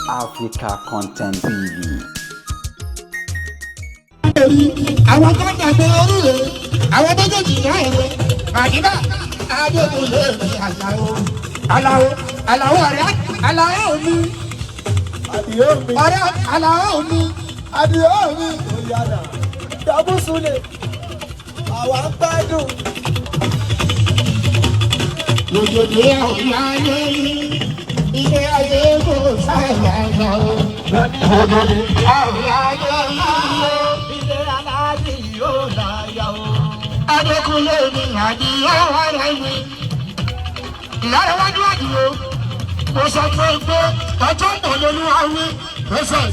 Africa Content TV. Àwọn tó ń dàgbé oríire, àwọn méjèèjì náà rẹ màdìbà adékúnlé àlàó àlàó àlàó ọ̀rẹ́ àlàó mi. Àdìó mi. Ọ̀rẹ́ àlàó mi. Àdìó mi. Oyana. Dàbúsùlẹ̀. Àwa ń gbádùn. Lòdòdó ọ̀yà lórí ilé ayé kò sáyà lọ. Lòdòdó ọ̀yà lórí Ilé aláàdì yóò láyà o. Adékúnlé mi àdìó ọ̀rẹ́ mi. Ìyára wájú àdìó, mo sọ fún ẹ pé ọjọ́ ń bọ̀ lólu awí ẹsẹ̀.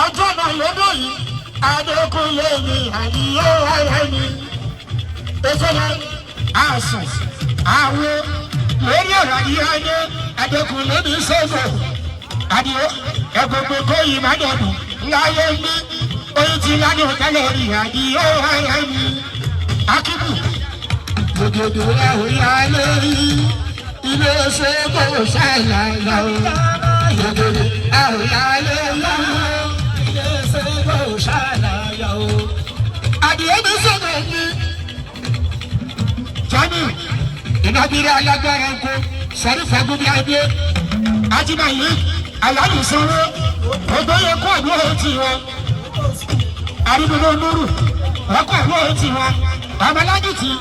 Ọjọ́ náà lọ́dọ̀ yìí, Adékúnlé mi àdìó ọ̀rẹ́ mi. Efele àsùn àwo lórí ọ̀rọ̀ àdìó ayé Adékúnlé mi sọ̀fọ̀. Àdìó ẹ̀gbọ̀gbọ̀ kó yìí má dọ̀dùn láyé mi. Oyin ti ládùn tẹ́lẹ̀ rí àdìó ọ̀rẹ́ mi. Akibu gbogbo àwòyá lórí ilé ṣẹ́gbọ̀ ṣàlàyé gbogbo àwòyá lórí. Ilé ṣẹ́gbọ̀ ṣàlàyé o. Adìyẹ mi sọ̀rọ̀ mi. Jamiu ìnábìrì alágbára ńkọ Sẹ́rífà gbogbo adé Ajimayi Alálùsọ̀rọ̀ ògbóyè kó àdúrà ti wọn. Àrídùnnú Nuru ọkọ̀ àdúrà ti wọn. Babalájìtì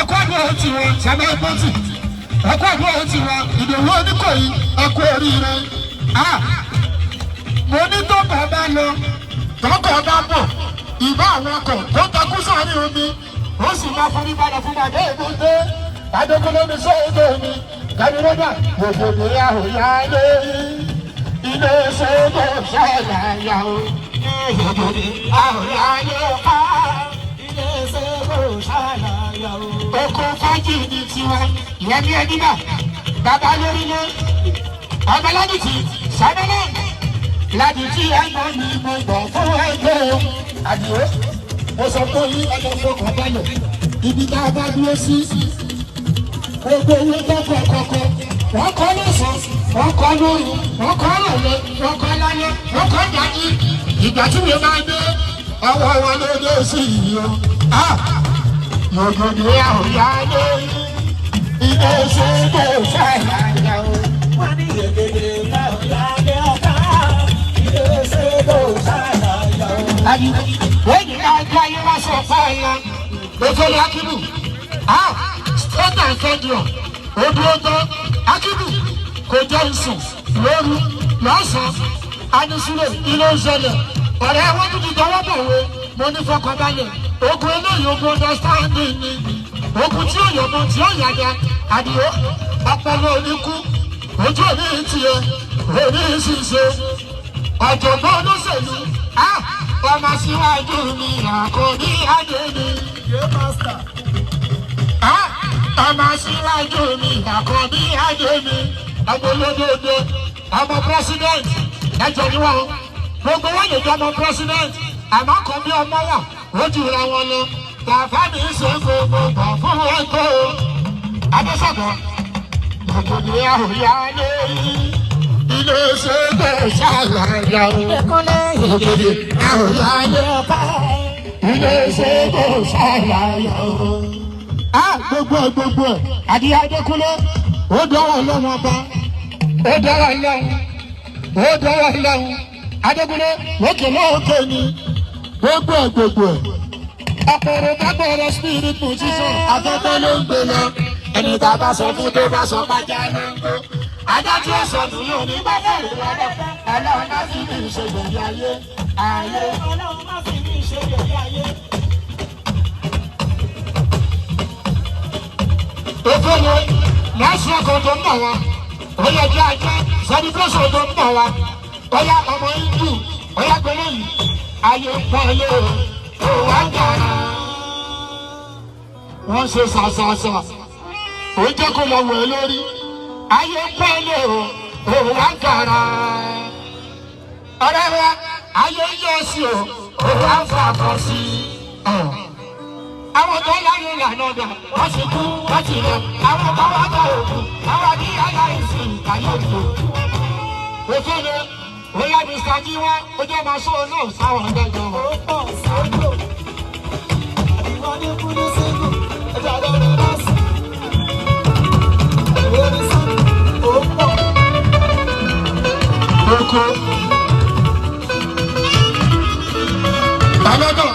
ọkọ̀ àdúrà ti wọn. Sàmẹ́ Ẹ̀pọ́tì ọkọ̀ àdúrà ti wọn. Ìdòwú Oníkòyí ọkọ̀ oríire. Mo ní tó bàbá lọ tọkọ̀ bá bọ̀ ìbá àwọn ọkọ̀ tó takú sáré omi ó sì máa forí balẹ̀ fún bàbá èbúté adékúnlé mi sóòdò mi gàdúródà gbogbo ní àhóyá lórí ilé sóòdò ṣàlàyà o gbogbo ní àhóyá lórí Ilé ṣẹ́gbọ̀ ṣàlàyé o. oko fájì ní tiwa ìyẹn ní ẹbí náà bàbá lórí lé ọmọládìtì sábẹ́lẹ̀ ládìtì ẹ̀gbọ́n mi mo gbọ̀ fún ẹgbẹ́ o. Àdìo mo sọ fún yín ẹjọ́ fọkàn balẹ̀ ibi tá a bá dúró sí gbogbo owó tọkọ kọkọ wọ́n kọ́ lọ́sàn-án, wọ́n kọ́ lóru, wọ́n kọ́ lọ́lẹ́, wọ́n kọ́ lálẹ́, wọ́n kọ́ dájí. Ìgbà tí mi máa dé ọwọ́ wọn ló dé sí yìí o. Gbogbo àwòyá lórí ilé ṣẹ́gbẹ́ ṣàlàyé o. Wọ́n ní yègèdè láyé ọ̀tá. Ilé ṣẹ́gbọ̀ ṣàlàyé o. Ayi, wọ́n ní ajá yín wá sọ fáyà. Òfòlù Akibu, state and federal, odò ọjọ́ Akibu kò jẹ́ ìsìn lóru lọ́sàn-án. Anisule ilé ìṣẹ̀lẹ̀ ọ̀rẹ́ wọn tún ti tọwọ́ bọ̀ wo mo ní fọkànbalẹ̀. Ogun eléyìí ogun understanding ni. Ogun tí ó yọ̀mọ tí ó yàda àdìo ọpọlọ oníkú ojú òní tiẹ̀ òní ṣiṣẹ́ ọ̀jọ̀gbọ́n olóṣèlú ọmọ síwájú mi àkọ́bí adé mi. Yé mástà. Ọmọ síwájú mi àkọ́bí adé mi. Ọmọ olódodo ọmọ president ẹjọ ni wọn gbogbo wọn lè jẹ ọmọ president àmọ́ kan bí ọmọ wà ó jùra wọn lọ. Bàbá mi ṣe gbogbo bọ̀ fún ẹgbẹ́ o. Adéṣàgbọ́n gbogbo àwòyá lórí ilé ṣẹ́gbẹ́ ṣàlàyé o. Gbogbo àwòyá lórí ilé ṣẹ́gbẹ́ ṣàlàyé o. Gbogbo ẹ̀ gbogbo ẹ̀ Àdìyá Adékúnlé ó dọ́wọ́ lọ́wọ́ ọba ó dọ́wọ́ lọ́wọ́ ó dọ́wọ́ lọ́wọ́ Adékúnlé lókè lókè ni gbogbo ẹ̀ gbogbo ẹ̀. Ọ̀pọ̀rọ̀ bá gbọ́dọ̀ spirit position afẹ́fẹ́ ló ń gbé lọ. Ẹni tá a bá sọ fún tó bá sọ bá já ló ń gbó. Ajá tí ó sọnù yóò ní bá bẹ̀rù lọ́dọ̀. Ọlọ́run má fi mí ṣe gbòǹdì ayé. Ayé. Ọlọ́run má fi mí ṣe yẹ̀yẹ́ ayé. Òfòlò lọ́sùn ọkọ̀ tó ń bọ̀ wá. Ó yẹ kí ajá celebration tó ń bọ̀ wá. Ó yá ọmọ Hindu, ó yá gbélé yìí. Ayé ń pọ̀ lé o, ó wá dára. Wọ́n ṣe ṣàṣàṣà, ó jẹ́ kó lọ wẹ̀ lórí. Ayé ń pọ̀ lé o, ó wá dára. Ọ̀rẹ́ wa, ayé ń yọ sí o, ó wá fà kọ́ sí i. Àwọn tó láyé ìlànà ọ̀dà wọ́n ti kú wọ́n ti lọ. Àwọn kan wá bá òkú, àwọn ní aláìsí ìkàyé òkú. Òfin Oya Mr. Jiwa, ojú ọmọ sóò náà sáwọn ọ̀dẹ́jọ́ wọn. Ó pọ̀ sódò. Àdìwọ́ ní kúndé sígù. Ẹja lórí nọ́ọ̀sì. Ìwé ní sùn. Ó pọ̀. Oko. Tàlọ́dọ̀.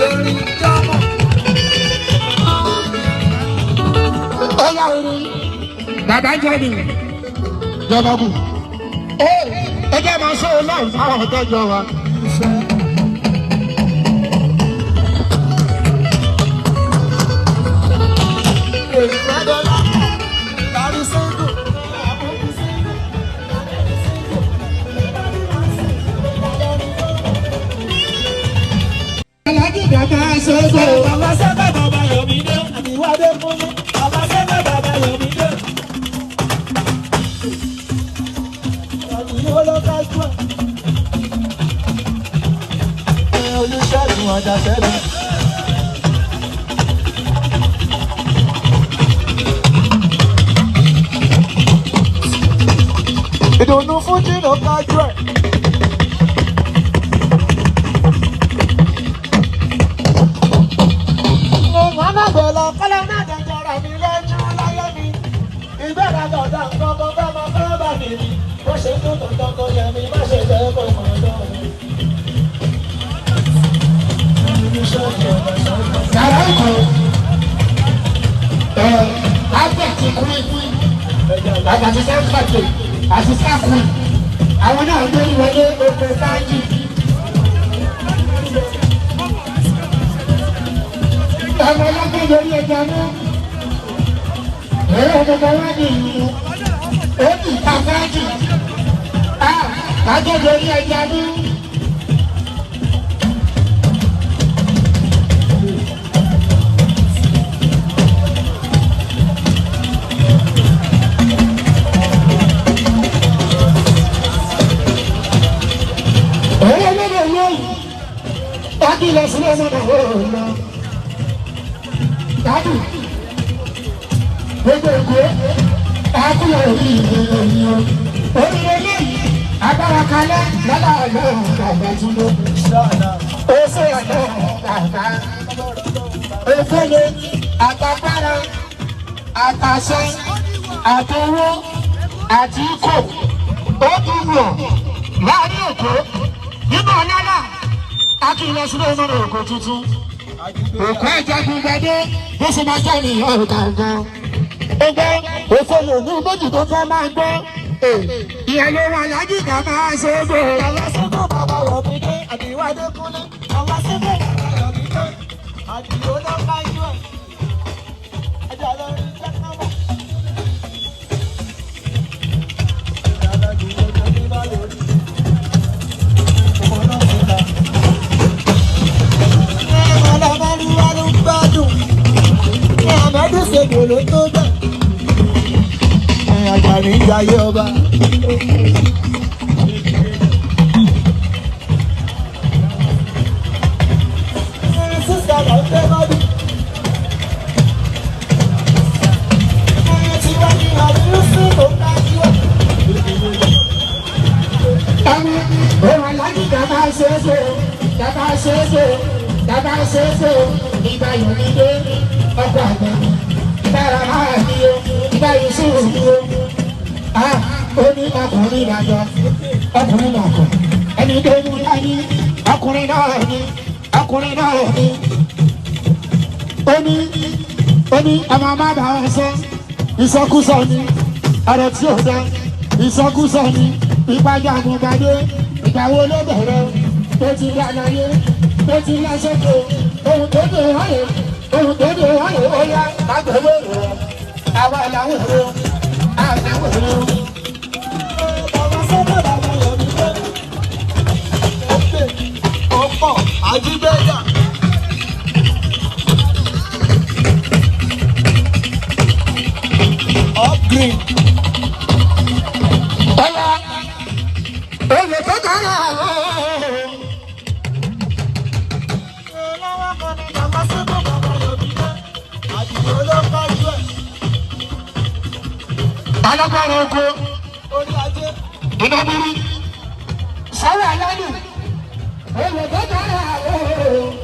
Erin jámọ̀. Oya orin. Bàbá jẹ́ mi. Jọba kù. Ẹ jẹ́ máa sóò náà sáwọn ọ̀dẹ́jọ́ wa. Ìfẹ́. Ìrìnàdọ́lá. Lárí sígù. Àbúkù sígù. Lárí sígù. Lárí nọ́ọ̀sì. Ẹja lórí Alájí bàbá ṣoṣo. Bàbá sẹ́fẹ̀ bàbá Yọ̀mídé, àdìwádé fún mi. Bàbá sẹ́fẹ̀ bàbá Yọ̀mídé. Àdìwó ló kájú ẹ̀. Ẹ Olúṣẹ́gun Àjàṣẹ́gun. Ìdùnnú fújì ló kájú ẹ̀. Yàrá ìkọ̀. Ẹ Albert ti kú ikú. Àgbàtí sáńpàtì àti sáàkù. Àwọn náà gbé wọlé oko fájì. Ọmọ ọlọ́gbọ́n lórí ẹja mú. Ẹ̀rọ ọmọ wa ní ìlú. Ó ní ìta fájì. A kájọ́ lórí ẹja mú. Ẹ̀rọ ọlọ́dọ̀ lóyún. Dájú lọ sílé ọmọ náà ó lọ. Dájú. Gbogbo èkó. Akúlọ̀ orí ìrìn òyìn o. Oríire lóyún. Agbára kalẹ̀ lọ́la ọlọ́run àgbà túndó. Ó ṣe ọlọ́run àgbà. Efele àtàgbára àtàṣẹ àtowó àti ikò. Ó ti wọ̀ láàrin Èkó nínú ọlọ́lá. Akílẹ̀ sílé ọmọ náà òkò tuntun. Òkú ẹ̀jẹ̀ gbígbẹ́dé bó ṣe máa jẹ́ nìyẹn gangan. Ó gbọ́ òfòlò ní méjì tó fẹ́ máa gbọ́. Ìyẹn ló wà lájú ká máa ṣe é bò. Bàbá sẹ́fẹ̀ bàbá Yọ̀mídé, àdìwádé kúnlé. Bàbá sẹ́fẹ̀ bàbá Yọ̀mídé, àdìwó ló kájú ẹ̀. Ẹja lórí jẹ́kámọ̀. Àjàní ń jayé ọba. Sísá là ń fẹ́ lọ́dún. Tí wọ́n ní àdúrú sí kò kájú ẹ̀. Ẹni òun alájú ká máa ṣe é ṣe ká máa ṣe é ṣe ká máa ṣe é ṣe ìgbà Yọ̀mídé ọkọ̀ àgbẹ̀ ìbára máa ní o ìgbà Yusuf ní o. Ó ní ọkùnrin làjọ ọkùnrin làkọ̀ ẹni tó mú dání ọkùnrin náà ní ọkùnrin náà ní. Ó ní ọmọ má bàa wọn sọ ìsọkúsọ ni ọ̀rọ̀ tí ò dá ìsọkúsọ ni ìpàdé àgùnbàdé ìgbà wo ló bẹ̀rẹ̀ tó ti dá láyé tó ti lásìkò ohun tó dé wáyé ohun tó dé wáyé ó yá lágbèwé rẹ̀ àwa làwọn èrò àtàwọn èrò. Bàbá sẹ́fẹ̀ bàbá Yọ̀mídé. Ó pè ó pọ̀ Ajígbẹ́jà. Up green. Ọlá olè tó kọ́ra o. Lọ́wọ́ kan ní bàbá sẹ́fẹ̀ bàbá Yọ̀mídé. Àdìwó ló kájú ẹ̀. Alágbára oko Orí ajé. Iná burú. Sọ́wọ́ alálù. Olùdókòwò àwọn.